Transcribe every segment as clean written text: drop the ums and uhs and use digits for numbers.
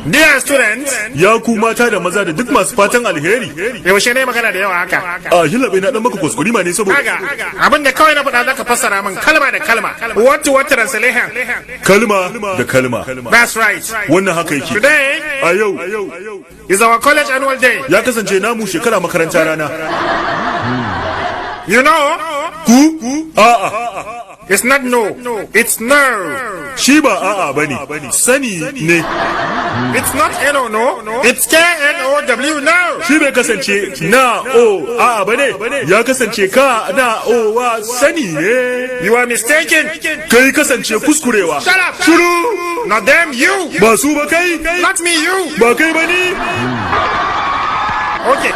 Dear students, Ya ku mata da maza da duk masu fatan alheri. Yaushe ne magana da yawa haka? A, yallabai, na dan maka kuskurima ne saboda Kaga, abin da kawai na faɗa zaka fassara min kalma da kalma. Word to word translation. Kalma da kalma. That's right. Wannan haka yake. Today A yau is our college annual day. ya kasance namu shekara makaranta rana. You know, Ku? A'a, it's not no, it's no. shi ba a'a bane. Sani ne. It's not N-O, no. It's K-N-O-W, no. Shi bai kasance na o a'a bane. Ya kasance ka na o wa, sani ne. You are mistaken. Kai kasance kuskurewa. Shut up. Shiru! Not them, you. Ba su ba, kai. Not me, you. Ba kai ba, ni. Okay.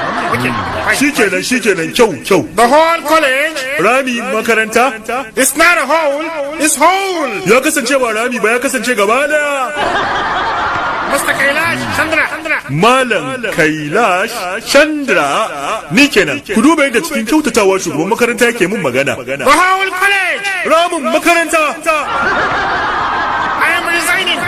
Fine. Shikenan, shikenan, kyau, kyau. The whole college Rami makaranta is not a hole, it's whole. ya kasance ba rami ba, ya kasance gaba daya. Mr. Kailash Chandra. Malam Kailash Chandra, ni kenan. Ku duba yadda cikin kyautatawa shugaban makaranta yake mun magana. The whole college. Ramin makaranta. I am resigning.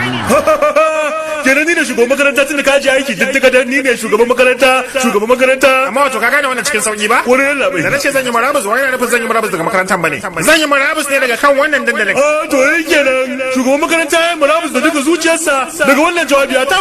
Kenan ni ne shugaban makaranta tun da ka je aiki duk da ni ne shugaban makaranta, shugaban makaranta. Amma wato ka gane wannan cikin sauki ba? Wani, yallabai. Da na ce zan yi murabus, wani yana nufin zan yi murabus daga makarantar bane. Zan yi murabus ne daga kan wannan dandalin. Ah, to kenan shugaban makaranta ya yi murabus da duka zuciyarsa daga wannan jawabi a ta